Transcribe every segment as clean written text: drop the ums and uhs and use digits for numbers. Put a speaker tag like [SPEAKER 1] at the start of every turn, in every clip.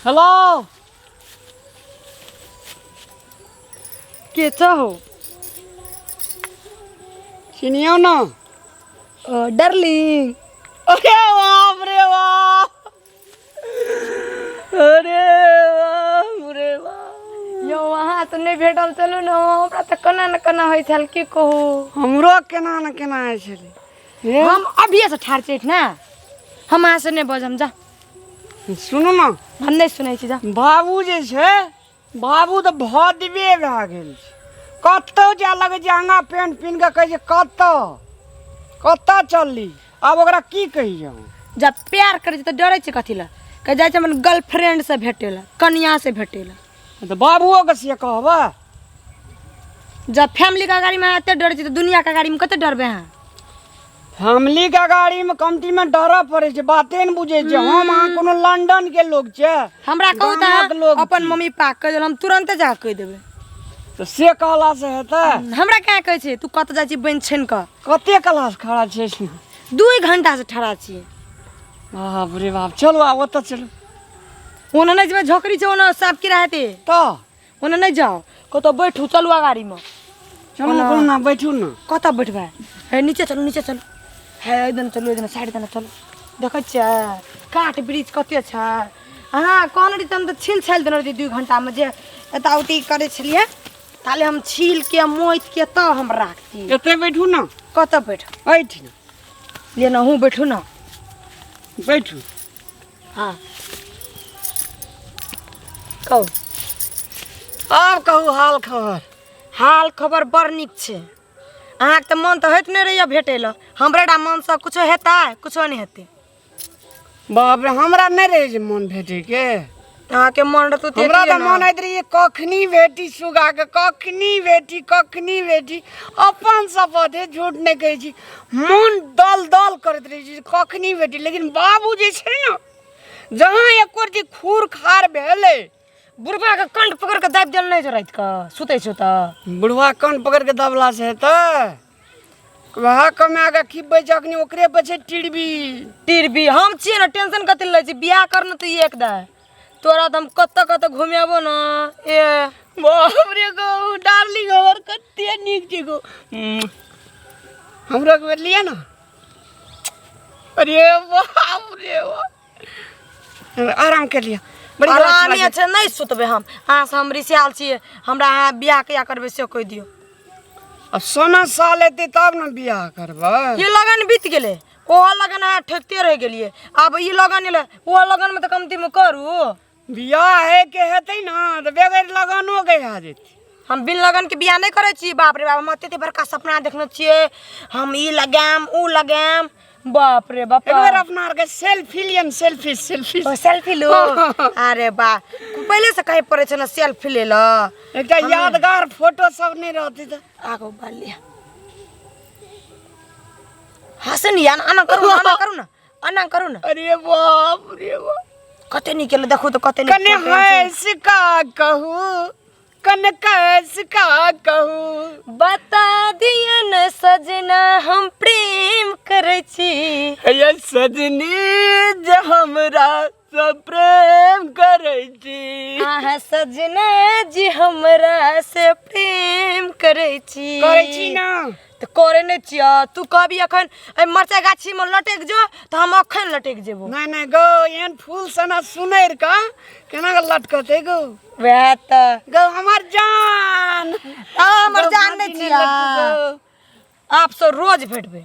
[SPEAKER 1] Hello
[SPEAKER 2] के छहो
[SPEAKER 1] चिनियौ न
[SPEAKER 2] ओ डार्लिंग
[SPEAKER 1] अरे बाप रे बाप अरे बाप रे बाप
[SPEAKER 2] यौ अहाँ तऽ नहि भेटल चलू ने हमरा तऽ केना ने केना होइ छल की कहू
[SPEAKER 1] हमरो केना ने केना होइ छलै हे
[SPEAKER 2] हम अभिये से ठाढ़ छियै ने हम अहाँ से नहि बजम जा
[SPEAKER 1] सुनू ने
[SPEAKER 2] हम नहि सुनै छी जा
[SPEAKER 1] बाबू जे छै बाबू तऽ भदबे भए गेल छै कतहु जाय लगै छै आगाँ पेंट पिन्ह कऽ कहै छै कतऽ कतऽ चलली आब ओकरा की कहियै हम
[SPEAKER 2] जब प्यार करै छै तऽ डरै छै कथी लए कहै जाइ छै अपन गर्लफ्रेंड से भेटै लए कनिया से भेटै लए
[SPEAKER 1] तऽ बाबुओके से कहबै
[SPEAKER 2] जब फैमिलीके अगाड़ीमे अहाँ एते डरै छी तऽ दुनियाके अगाड़ीमे कते डरबै अहाँ
[SPEAKER 1] फैमिलीके गाड़ीमे कमतीमे डरऽ पड़ै छै बाते नहि बुझै छै हम अहाँ कोनो लंडनके लोक छियै
[SPEAKER 2] हमरा कहू तऽ
[SPEAKER 1] गामक
[SPEAKER 2] अहाँ
[SPEAKER 1] लोक
[SPEAKER 2] अपन मम्मी पापा कहि देलहुँ हम तुरन्ते जा कऽ कहि देबै
[SPEAKER 1] तऽ से कहलासँ हेतै
[SPEAKER 2] हमरा कहाँ कहै छै तू कतऽ जाइ छी बनि छानि कऽ
[SPEAKER 1] कते क्लास खड़ा छै
[SPEAKER 2] 2 घंटासँ ठड़ा छियै
[SPEAKER 1] बाप रे बाप चलू आब ओतऽ चलू
[SPEAKER 2] ओना नहि जेबै झोकरी छै ओना साफ कीड़ा हेतै
[SPEAKER 1] तऽ
[SPEAKER 2] ओना नहि जाउ कतऽ बैठू चलू अगाड़ीमे
[SPEAKER 1] चलू ने कोनो ना बैठू ने
[SPEAKER 2] कतऽ बैठबै हे नीचे चलू नीचे चलू हे एहि चलू एहि साइड दने चलू देखै छियै काठ वृक्ष कते छै अहाँ कहने रही तऽ हम तऽ छील छालि देने रही 2 घंटामे जे एता उती करै छलियै ताले हम छील के मोति के तब हम राखती
[SPEAKER 1] एते बैठू ने
[SPEAKER 2] कतऽ बैठ
[SPEAKER 1] एहिठिन
[SPEAKER 2] ले ने अहूँ बैठू ने
[SPEAKER 1] बैठू
[SPEAKER 2] हँ कहू
[SPEAKER 1] आब कहू हाल खबर
[SPEAKER 2] हाल खबर बड़ नीक छै अहाँके तऽ मन तऽ होइत नहि रहैए भेटै लए हमरे टा मनसँ कुछो हेतै कुछो नहि हेतै
[SPEAKER 1] बाप रे हमरा नहि रहै छै मन भेटैके
[SPEAKER 2] अहाँके मन रहतौ तऽ
[SPEAKER 1] हमरा
[SPEAKER 2] एतियै
[SPEAKER 1] तऽ
[SPEAKER 2] ने।
[SPEAKER 1] मन होइत रहै कखनी भेटी सुगाके कखनी भेटी कखनी भेटी अपन शपथ हे झूठ नहि कहै छी मन दल दल करैत रहै छी कखनी भेटी लेकिन बाबू जे छै ने जहाँ एको रत्ती खूर खार भेलै
[SPEAKER 2] बुढ़बा के कंठ पकड़ के दाबि देल नहि छै राति कऽ सुतै छौ तऽ
[SPEAKER 1] बुढ़वा कान पकड़ि कऽ दबला से हेतै वएह कमा कऽ खिबै छै अखनी ओकरे पर छै टिरबी
[SPEAKER 2] टिरबी हम छियै ने टेंशन कथी लै छी बियाह कर ने तू एक दा तोरा तऽ हम कतऽ कतऽ घुमेबो ने ए
[SPEAKER 1] बाप रे गो डार्लिंग हमर कते नीक छै गो हमरो के लिअ ने अरे बाप रे बाप आराम कर लिअ बड़ी गलत
[SPEAKER 2] आरामे
[SPEAKER 1] लागै
[SPEAKER 2] छै नहि सुतबै हम अहाँ से हम रिसियाल छियै हमरा अहाँ बियाह कहिया करबै से कहि दियौ
[SPEAKER 1] अब सोना साल एतै तब ने बियाह करबै
[SPEAKER 2] ई लगन बीत गेलै ओहो लगन अहाँ ठेकते रहि गेलियै आब ई लगन एलै ओहो लगनमे तऽ कमतीमे करू
[SPEAKER 1] बियाह है के हेतै ने तऽ बगैर लगनो के भए जेतै
[SPEAKER 2] हम बिन लगन के बियाह नहि करै छी बाप रे बाप हम एते एते बड़का सपना देखने छियै हम ई लगायब ऊ लगायब बाप रे बाप
[SPEAKER 1] एक बेर अपना आरके सेल्फी लिअ ने सेल्फी सेल्फी
[SPEAKER 2] ओ सेल्फी लो अरे बा पहिले से कहे पड़ै छै ने सेल्फी ले ल
[SPEAKER 1] एकटा यादगार फोटो सब नहि रहतै तऽ
[SPEAKER 2] आगो बालिया हँसे नि यार आना करू ना आना करू ना आना करू ना
[SPEAKER 1] अरे बाप रे बाप
[SPEAKER 2] कते नीक एलै देखू तऽ कते नीक
[SPEAKER 1] कने
[SPEAKER 2] फोटो छै।
[SPEAKER 1] हंस का कहू कने कैस का कहू
[SPEAKER 2] बता दिय न सजना हम प्रेम करै छी
[SPEAKER 1] हे सजनी जे हमरा से प्रेम करै छी
[SPEAKER 2] अहाँ सजना जी हमरा से प्रेम करै छी
[SPEAKER 1] करै छी ना
[SPEAKER 2] तऽ करै नहि छियै तू कहबी अखन एहि मरचाइ गाछीमे लटकि जो तऽ हम अखन लटकि जेबो
[SPEAKER 1] नहि नहि गो एहन फूल सना सुनैर का केना के लटकतै गो
[SPEAKER 2] वएह तऽ
[SPEAKER 1] गो हमर जान
[SPEAKER 2] आ, हमर
[SPEAKER 1] गो,
[SPEAKER 2] जान नहि
[SPEAKER 1] भाभी
[SPEAKER 2] छियै
[SPEAKER 1] लटकू गो।
[SPEAKER 2] आपसँ रोज भेटबै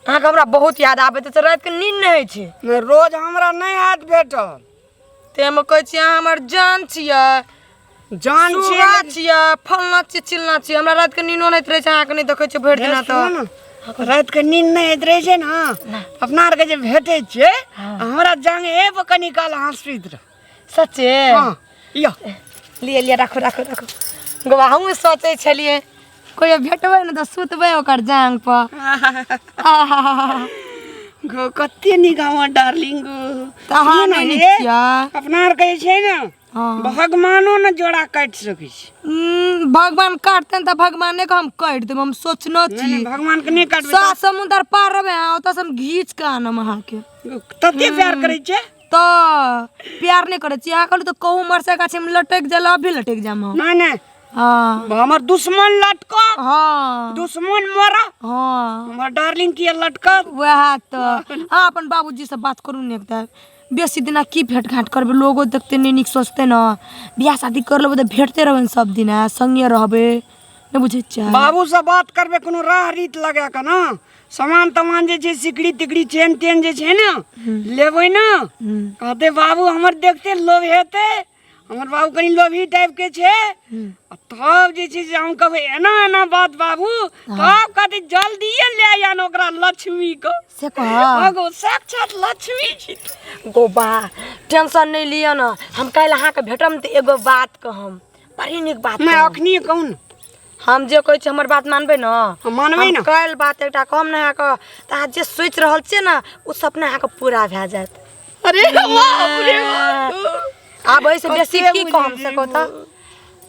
[SPEAKER 2] अहाँके हमरा बहुत याद आबैत अछि रातिके नींद नहि होइ छै
[SPEAKER 1] नहि, रोज हमरा नहि हाथ भेटल
[SPEAKER 2] ताहिमे कहै छियै अहाँ हमर जान छियै
[SPEAKER 1] जान छियै
[SPEAKER 2] सुगा छियै फलना छियै चिलना छियै हमरा रातिके नीनो नहि रहै छै अहाँके नहि देखै छियै भरि दिना
[SPEAKER 1] सुनू
[SPEAKER 2] तऽ
[SPEAKER 1] ने रातिके नींद नहि होइत रहै छै ने अपना आरके जे भेटै छियै हमरा जांग हे पर कनी काल अहाँ सुति रह
[SPEAKER 2] सच्चे
[SPEAKER 1] हँ यौ
[SPEAKER 2] लिए लिए राखू राखू राखू गोवा हमहूँ सोचै छलियै कोइ भेटबै ने तऽ सुतबै ओकर जांग पर आहा
[SPEAKER 1] गो कते नीक हमर डार्लिंग गो
[SPEAKER 2] तऽ अहाँ
[SPEAKER 1] सुनू ने
[SPEAKER 2] नहि नीक
[SPEAKER 1] हे,
[SPEAKER 2] छियै
[SPEAKER 1] अपना आर कहै छै ने
[SPEAKER 2] हँ।
[SPEAKER 1] भगवानो ने जोड़ा काटि सकै छै
[SPEAKER 2] भगवान काटतनि तऽ भगवाने के हम काटि देब हम सोचने
[SPEAKER 1] नहि नहि
[SPEAKER 2] छी
[SPEAKER 1] भगवान के नहि काटबै
[SPEAKER 2] सात समुद्र पार रहबै अहाँ ओतऽ से हम घीच कऽ आनब अहाँके
[SPEAKER 1] तते प्यार करै छै
[SPEAKER 2] तऽ प्यार नहि करै छी अहाँ कहलहुँ तऽ कहूँ मरचाइ गाछीमे लटकि जाय अभी लटकि जायब हम।
[SPEAKER 1] नहि नहि।
[SPEAKER 2] हँ।
[SPEAKER 1] हमर दुश्मन लटकत।
[SPEAKER 2] हँ।
[SPEAKER 1] दुश्मन मरा।
[SPEAKER 2] हँ।
[SPEAKER 1] हमर डार्लिंग किया लटकत?
[SPEAKER 2] वएह तऽ अहाँ अपन बाबूजीसँ बात करू ने एकटा। बेसी दिना की भेँट घाँट करबै, लोगो देखतै नहि नीक सोचतै ने। बियाह शादी कर लेबै तऽ भेटते रहबै ने सब दिना, सङ्गे रहबै, नहि बुझै छियै?
[SPEAKER 1] बाबूसँ बात करबै कोनो राह रीत लगा कऽ ने, सामान तमान जे छै सिकड़ी तिकड़ी चेन तेन जे छै ने लेबै ने। कहतै बाबू हमर देखते लोभ हेतै, हमर बाबू कनि लोभी टाइप के छै। आ तब जे छै से हम कहबै एना एना बात बाबू, तब कहतै जल्दिए ले आन ओकरा लक्ष्मी को।
[SPEAKER 2] से कह
[SPEAKER 1] अगो साक्षात लक्ष्मी छी।
[SPEAKER 2] गो बा, टेंशन नहि लिअ ने, हम काल्हि अहाँके भेटम तऽ एगो बात कहम, बड़ी नीक बात
[SPEAKER 1] नहि
[SPEAKER 2] कहम।
[SPEAKER 1] अखनी कहू ने।
[SPEAKER 2] हम जे कहै छी हमर बात मानबै ने?
[SPEAKER 1] हम मानबै
[SPEAKER 2] हम
[SPEAKER 1] ने।
[SPEAKER 2] काल्हि बात एकटा कहम ने अहाँके तऽ अहाँ जे सोचि रहल छियै ने ओ सपना अहाँके पूरा भए जायत।
[SPEAKER 1] अरे बाप रे बाप।
[SPEAKER 2] आब एहिसँ बेसी
[SPEAKER 1] कते
[SPEAKER 2] की कहम
[SPEAKER 1] बुझै
[SPEAKER 2] से कहू तऽ?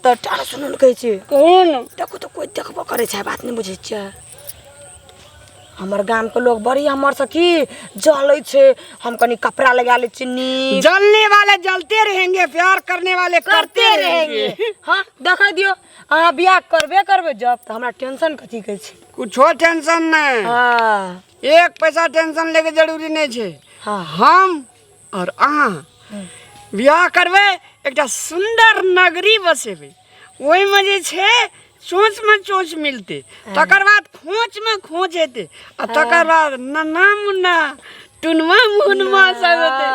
[SPEAKER 2] तऽ टार सुनू ने, कहै छी।
[SPEAKER 1] कहू ने।
[SPEAKER 2] देखू तऽ कोइ देखबो करै छै, बात नहि बुझै छियै? हमर गामके लोग बड़ी हमर से की जलै छै। हम कनी कपड़ा लगा लै छी नीक।
[SPEAKER 1] जलने वाले जलते रहेंगे, प्यार करने वाले करते रहेंगे।
[SPEAKER 2] हँ, देखै दियौ, अहाँ बियाह करबे करबै जब तऽ हमरा टेंशन कथी के छै?
[SPEAKER 1] कुछो टेंशन नहीं।
[SPEAKER 2] हँ।
[SPEAKER 1] एक पैसा टेंशन लेके जरूरी नहीं छै।
[SPEAKER 2] हँ।
[SPEAKER 1] हम और अहाँ बियाह करबै, एकटा सुन्दर नगरी बसेबै, ओहिमे जे छै चोंचमे चोंच मिलतै, तकर बाद खोंचमे खोंच हेतै, आ तकर बाद नन्ना मुन्ना टुनमा मुनमा सब हेतै।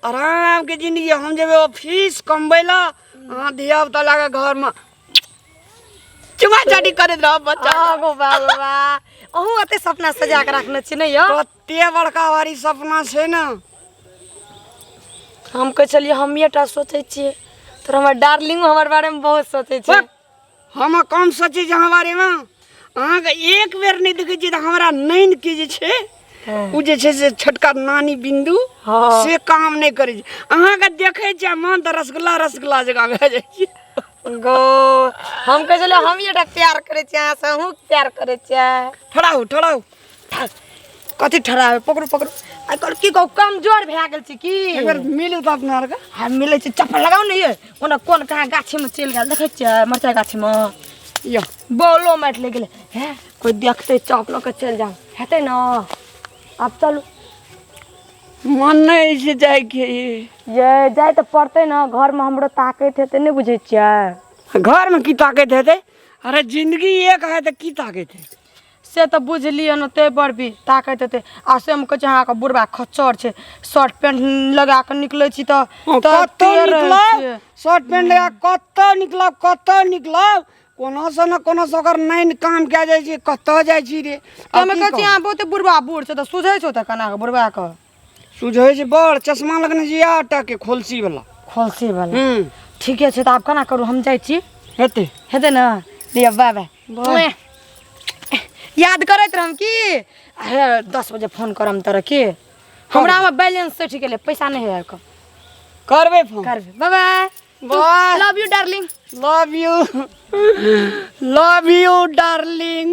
[SPEAKER 1] आरामके जिंदगी। हम जेबै ऑफिस कमबै लए, अहाँ धिया पुता लए कऽ घरमे चुमा चाटी करैत रहब बच्चा।
[SPEAKER 2] आगो बाबा, अहूँ एते सपना सजा कऽ रखने छी ने यौ?
[SPEAKER 1] कते बड़का भारी सपना छै ने।
[SPEAKER 2] हम कहै छलियै हमीए टा सोचै छियै, तर हमर डार्लिंग हमर बारेमे बहुत सोचै छै।
[SPEAKER 1] हम कम सोचै छी अहाँ बारेमे? अहाँके एक बेर नहि देखै छियै तऽ हमरा नैनके जे छै ओ जे छै से छोटका नानी बिन्दु से काम नहि करै छै। अहाँके देखै छियै मन तऽ रसगुल्ला रसगुल्ला जकाँ भए जाइ छै।
[SPEAKER 2] गो, हम कहै छलियै हमीए टा प्यार करै छियै अहाँसँ, अहूँ प्यार करै छियै।
[SPEAKER 1] ठड़ा हो, ठड़ा हो।
[SPEAKER 2] कथी ठड़ा? पकड़ू पकड़ू। आइ काल्हि की कहू, कमजोर भए गेल छी की।
[SPEAKER 1] एक बेर मिलू तऽ अपना आरके।
[SPEAKER 2] हँ, मिलै छै। चप्पल लगाउ ने ये। ओना कोन कहाँ गाछीमे चलि गेल, देखै छियै मरचाइ गाछीमे?
[SPEAKER 1] यौ
[SPEAKER 2] बॉलो माटि लागि गेलै। हे, कोइ देखतै, चौक लऽ कऽ चलि जाउ हेतै ने। आब चलू।
[SPEAKER 1] मन नहि छै जाइके।
[SPEAKER 2] ये जाय तऽ पड़तै ने, घरमे हमरो ताकैत हेतै, नहि बुझै छियै?
[SPEAKER 1] घरमे की ताकैत हेतै? अरे जिंदगी एक है तऽ की ताकैत हेतै?
[SPEAKER 2] से तऽ बुझलियै ने, ताहि पर भी ताकैत हेतै। आ से हम कहै छी अहाँके बुढ़बा खच्चर छै, शर्ट पेंट लगा कऽ निकलै छी तऽ
[SPEAKER 1] कतौ निकलब शर्ट पेंट लगा, कतौ निकलब, कतौ निकलब, कोनो से ने कोनो से ओकर नैन काम कए जाइ छै। कतऽ जाइ छी रे?
[SPEAKER 2] हम कहै छी अहाँ बहुते बुढ़बा बूढ़ छै तऽ सुझै छौ तऽ केना कऽ बुढ़बा कऽ
[SPEAKER 1] सुझै छै? बड़ चश्मा लगने छै आटा के खोलसी वाला।
[SPEAKER 2] खोलसी वाला। ठीके छै, तऽ आब केना करू? हम जाइ छी।
[SPEAKER 1] हेतै।
[SPEAKER 2] हेतै ने? लिअ, बाय बाय। याद करैत रहम की। हे, 10 बजे फोन करम तोरा की। हमरामे बैलेंस सठि गेलै, पैसा नहि है।
[SPEAKER 1] करबै फोन?
[SPEAKER 2] करबै। Bye bye.
[SPEAKER 1] Bye.
[SPEAKER 2] Love you darling.
[SPEAKER 1] Love you, love you darling.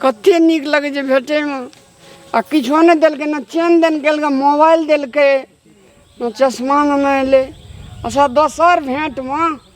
[SPEAKER 1] कते नीक लगै छै भेटैमे, आ किछो नहि देलकै, ने चेन देन केलकै, मोबाइल देलकै, ने चश्मा नेने एलै। अच्छा, दोसर भेँटमे।